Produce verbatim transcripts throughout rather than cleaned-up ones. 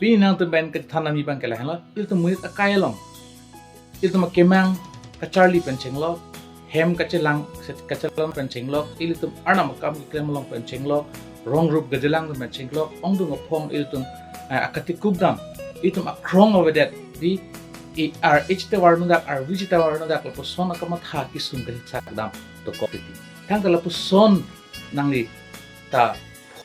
Pini nangtum pen kethan nangji abang ke lahenlo, ilitum monit akai along, ilitum akemang kacharli pen chenglok, hem kachelang, kachelang pen chenglok, ilitum arnam akam keklem along pen chenglok, rong rup gajelang pen chenglok, ongdung aphong ilitum, eh, akatikuk dam, ilitum akrong avedet, di, i, ar, echete varno dak, ar, vi chete varno dak, lapuson akamatha kesung kachethak dam dokok titi. Thangta lapuson nangli ta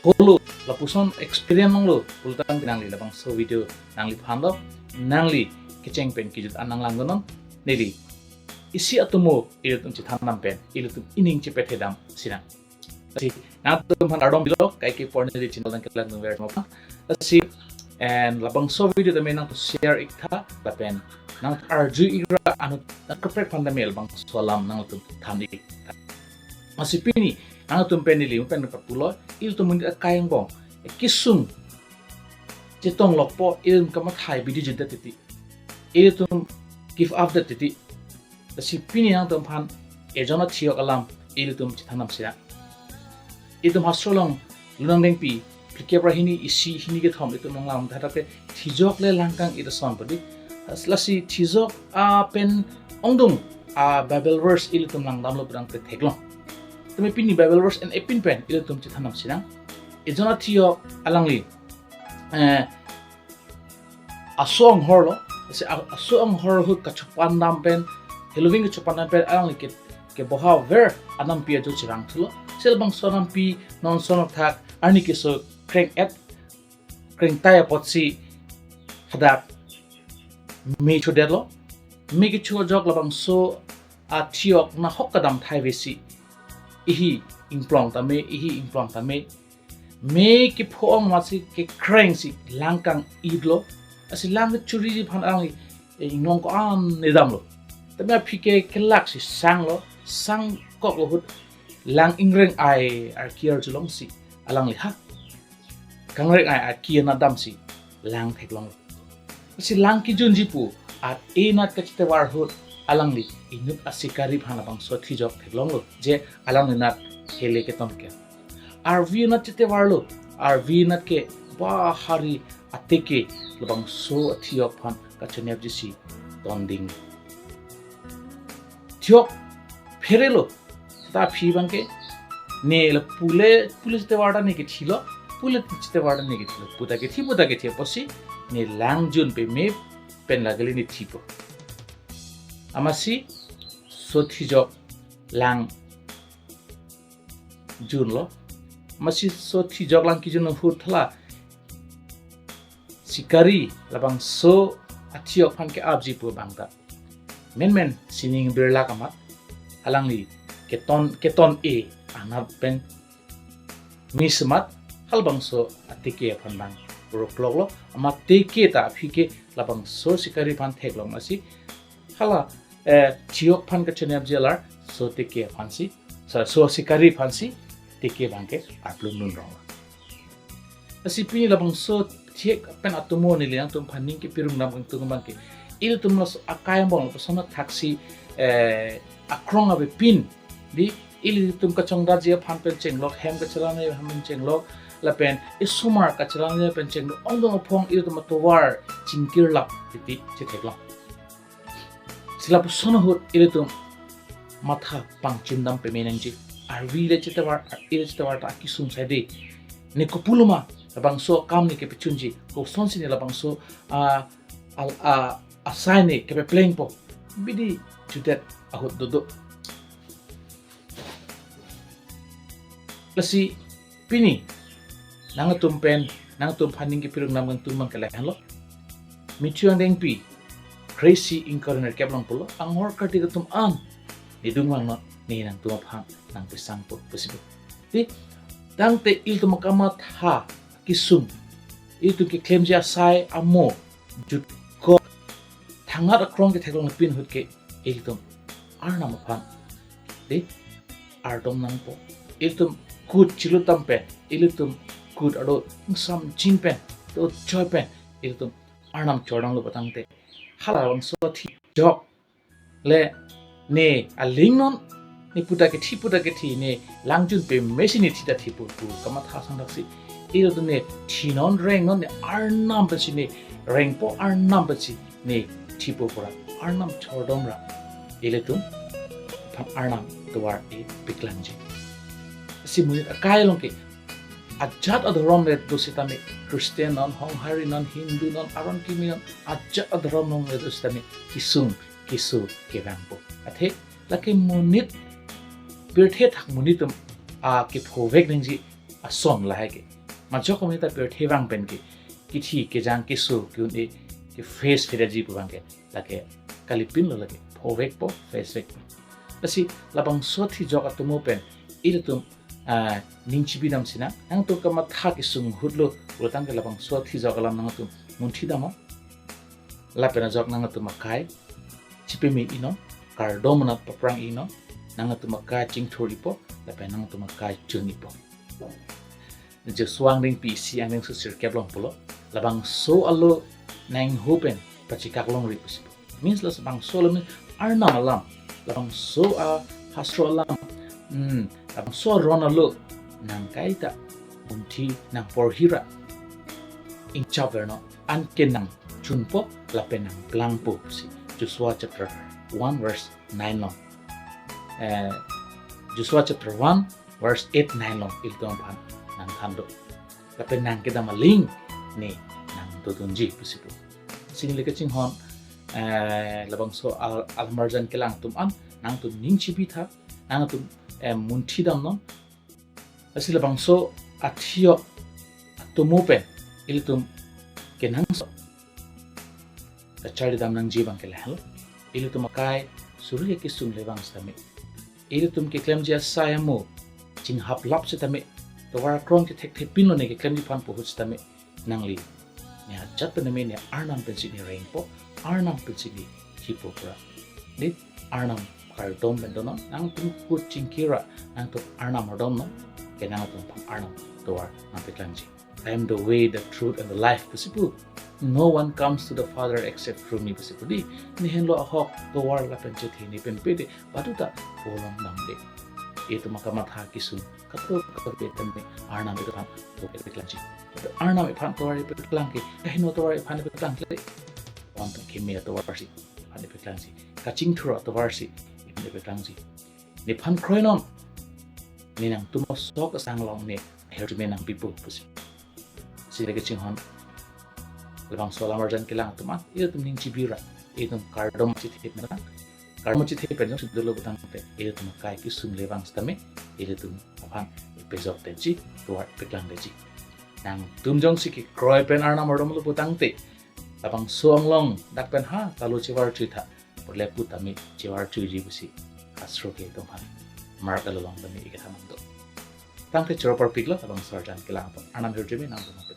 pholo, lapuson experience longlo pulotangte nangli labangso video nangliphan lo, nangli kecheng pen kejut an nanglangdunnon, neli isi atomo ilitum chethan dam pen ilitum ining chepethedam sinang. Lasi nangtumphan kardom bilo, kaike apor neli channel nangkelangdunver mapha. Lasi, and labangso video tame nangtum share iktha, lapen nang arju ikra anut nangkaprek aphan tame labangso alam nangtum than iktha. Lasi pini nangtum pen neli pen kapulo, ilitum monit akai angbong kesung chetonglokpo, ilitum kamathai bidi jeda titi, ilitum give up det titi. Lasi pini nangtumphan ejon athiyok alam ilitum chethan dam sinang. Itum hastro along Lunang Dengpi phlikep ra hini isi hini kethom itum nanglam tha tha ke thijok le lang kang-it ason padi. Lasi thijok apen ongdung a Bible verse ilitum langdamlo pulotangte theklong. Tame pini Bible verse en epin pen ilitum chethan dam sinang. Ejon athiyok alangli, eh, aso anghorlo, lasi a-, aso anghor ahut kachopan dam pen, heloving kachopan dam pen alangli ke, keboha ver anampi ajo chevang thulo. Lasi labangso anampi non ason athak arni keso kreng-et, krengtai apotsi hadak me chodetlo. Me kecho ajok labangso athiyok nahok kedam thai vesi, ihi ingplong tame, ihi ingplong tame, me kepho-ong amatsi kekrengsi lang kang-itlo. Lasi lang kechoriji aphan alangli, eh, inglong ko-an nedamlo. Tame aphi ke kelaksi sanglo, sangkoklo ahut lang ingreng ai arki arjulongsi alangli ha kangreng ai arki anat damsi lang theklonglo. Lasi lang kejunji pu at-e anat kachete var ahut alangli inut asikari aphan labangso thijok theklonglo, je alangli anat hele keton ke. Arvi anat chete varlo, arvi anat ke bahari ateke labangso athiyok aphan kachonepjisi tonding. Thiyok pherelo, ta aphi abang ke, ne la pule, pule chete var ta ne kethilo, pule chete var ta ne kethilo, puta kethi, puta kethi apotsi, ne lang jun peme pen lake le ne thipo. Amatsi laso thijok lang junlo. Amatsi laso thijok lang kejun ahut hala sikari labangso athiyok aphan ke-apji pu abang ta menmen sining birlak amat, alangli keton, keton-e anat pen miss amat halabangso ateke aphan abang rokloklo. Amat teke ta aphi ke labangso sikari aphan theklong asi hala, eh, thiyok aphan kachonepji alar laso teke aphansi, so, laso sikari aphansi teke abang ke arplung dun rong. Lasi pini labangso thiyok pen atomo neli nangtumphan ning kepirung dam kangtung abang ke, ilitum laso akai angbong lapuson athaksi, eh, akrong avepin, di, ilitum kachongdetji aphan pen chenglok, hem kachelangji aphan pen chenglok, lapen isomar kachelangji pen chenglok, ongdung aphong ilitum atovar chingkirlap titi chetheklong. Lasi lapuson ahut ilitum matha pangchim dam peme nangji. Arvi le chete var, ar-e le chete var ta akesung saide, ne kopuloma, labangso akam ne kepachunji, kosonsi ne labangso, ah, al-, ah, asai ne kepeplengpo, bidi judet ahut dodo. Lasi pini nangtum pen, nangtumphan ning kepirung dam kangtung abang ke lahenlo. Matthew angdengpi kre-isi ingkoi ra nerkep along pulo, anghor kardi atum an, nedung vangnon, ne nangtum aphan nangpesangpo pusi pu. Di, tangte ilitum akamatha kesung, ilitum keklemji asai amo jutkok, thangnat akrong ketheklongle pin ahut ke ilitum arnam aphan, di, ardom nangpo. Ilitum kut chilut dam pen, ilitum kut arlo ingsam jin pen, to choi pen, ilitum arnam chor nanglo pulotangte, halabangso thijok le ne aling non, ne puta kethi, puta kethi, ne lang jun pemesi ne thi ta thipo pu kamatha sangthaksi Ilitum ne thinon rengnon ne Arnam pensi ne rengpo, Arnam pensi ne thipo pura, Arnam chordom ra ilitum aphan Arnam tovar-i paklangji. Si monit akai along ke ajat adhorom le do sitame, Christian non, Honghari non, Hindu non, aron kimi non, ajat adhorom along le do sitame kesung keso kevangpo. Athe lake monit, pirthe thak monit atum akephovek nangji ason lahai ke. Majok kami ta pirthe vang pen ke kithi kejang keso ke-un-e ke face phiraji pu abang ke lake kalipin lo, lake phovekpo, face vekpo. Lasi labangso athijok atomo pen ilitum, ah, ning chibidam sinang, nangtum kamatha kesung ahut lo pulotangte labangso athijok alam nangtum munthi damnon. Lapen ajok nangtum akai chipeme-inon, kardom anat paprang-inon, nangtum akai chingthur-ipo, lapen nangtum akai chun-ipo. Joshua angdengpi isi angdengso sirkep along pulo, labangso alo nangho pen pachekak longri pusi pu. Means labangso alo means Arnam alam, labangso ahasro alam, hmm, labangso aron alo nang kaita munthi nang porhi ra ingchap vernon, anke nang chunpo lapen nang plangpo pusi Joshua chapter one verse nine along. Eh, Joshua chapter one verse eight nine along ilitum aphan nangthan do. Lapen nang kedam aling ne nang dodunji pusi pu. Si neli kachinghon, eh, labangso al-, alamarjan kelang atum an nangtum ning chibitha, nangtum, eh, munthi damnon. Lasi labangso athijok atomo pen ilitum kenangsot kacharli dam nangji abang ke lahenlo. Ilitum akai suri akesung le vang sitame, ilitum keklemji asai amo chinghaplap sitame, tovar akrong ke thekthepinlo ne keklemji aphan pu ahut sitame, nangli ne ajat pen name ne Arnam pensi ne rengpo, Arnam pensi ne thipo pura. Ne Arnam kardom pen donon, nangtum kut chingki ra nangtum Arnam ardomnon, ke nangtum aphan Arnam tovar nangpaklangji. "I am the way, the truth, and the life," pusi pu. "No one comes to the Father except through me," pusi pu di. Ne henlo ahok, tovar lapen chethe, ne pen pe de, badu ta pu along damde. Itum akamatha kesung kaprek kaprek tame Arnam itum aphan tovar paklangji. Arnam iphan tovar paklang ke, kaheno tovar iphan paklang ke, wan ta keme atovar si iphan paklangji, kachingthur atovar si iphan paklangji. Nephan kroinon, ne nangtum asok asang along ne ahirjume nangpipo pusi. Si neli kachinghon, labangso alamarjan kelang atum an ilitum ning chibi ra, ilitum kardom chithe pen, kardom chithe pen jongsi dolo pulotangte, ilitum akai kesung le vang sitame, ilitum aphan ipejok detji, tovar paklang detji. Nangtum jongsi kekroi pen Arnam ardomlo pulotangte, labangso anglong dak pen ha kalo chevar chuitha, pule pu tame chevar chuiji pusi ahasro ke itum aphan mark along tame ikethan nangdo. Tangte choro parpiklo labangso arjan kelang atum. Arnam ahirjume nangtum aphan